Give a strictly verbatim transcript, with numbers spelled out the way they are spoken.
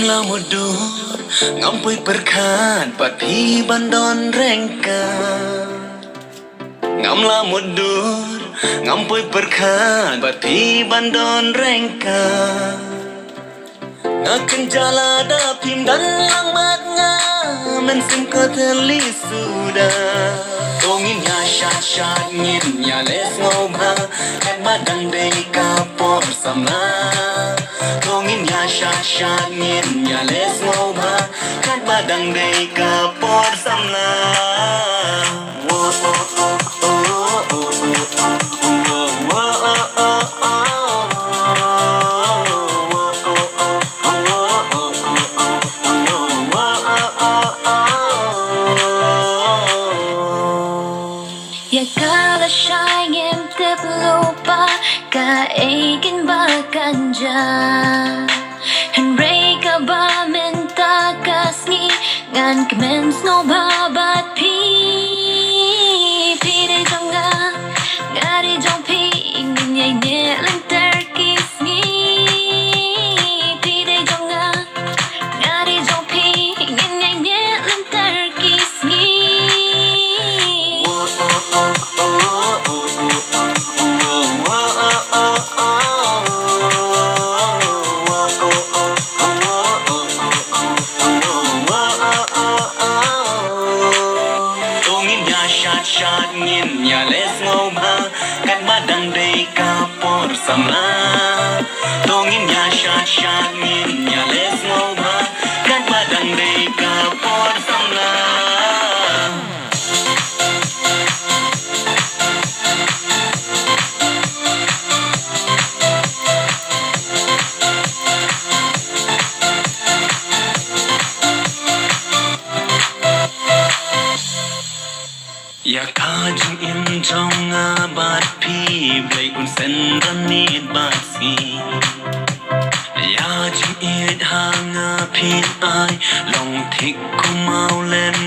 La mutdur, ngam poi pyrkhat bad phi ban don ryngkat. Ngam la mutdur, ngam poi pyrkhat bad phi ban don ryngkat. Nga kynjah lada phim don lang bad nga, mynsiem ka thylli suda. To ngin ïa shad shad, ngin ïa leh sngewbha, katba dang dei ka por samla. To ngin ïa shad shad, ngin ïa leh sngewbha, katba dang dei ka por samla. Ïa ka lashai ngim tip lypa kaei kynba kan jia. Hynrei kaba mynta ka sngi ngan kmen sngewbha bad phi. Phi dei jong nga, nga dei jong phi, ngin ïaineh lynter ki sngi. Phi dei jong nga, nga dei jong phi, ngin ïaineh lynter ki sngi. To ngin ïa shad shad, ngin ïa leh sngewbha, katba dang dei ka por samla. To ngin ïa shad shad, ngin ïa leh sngewbha, katba dang dei ka por samla. Ïa ka jingim jong nga bad phi, Blei un send ranit bad sngi. Ïa jingïeit ha nga phin ai, long thik kumno lem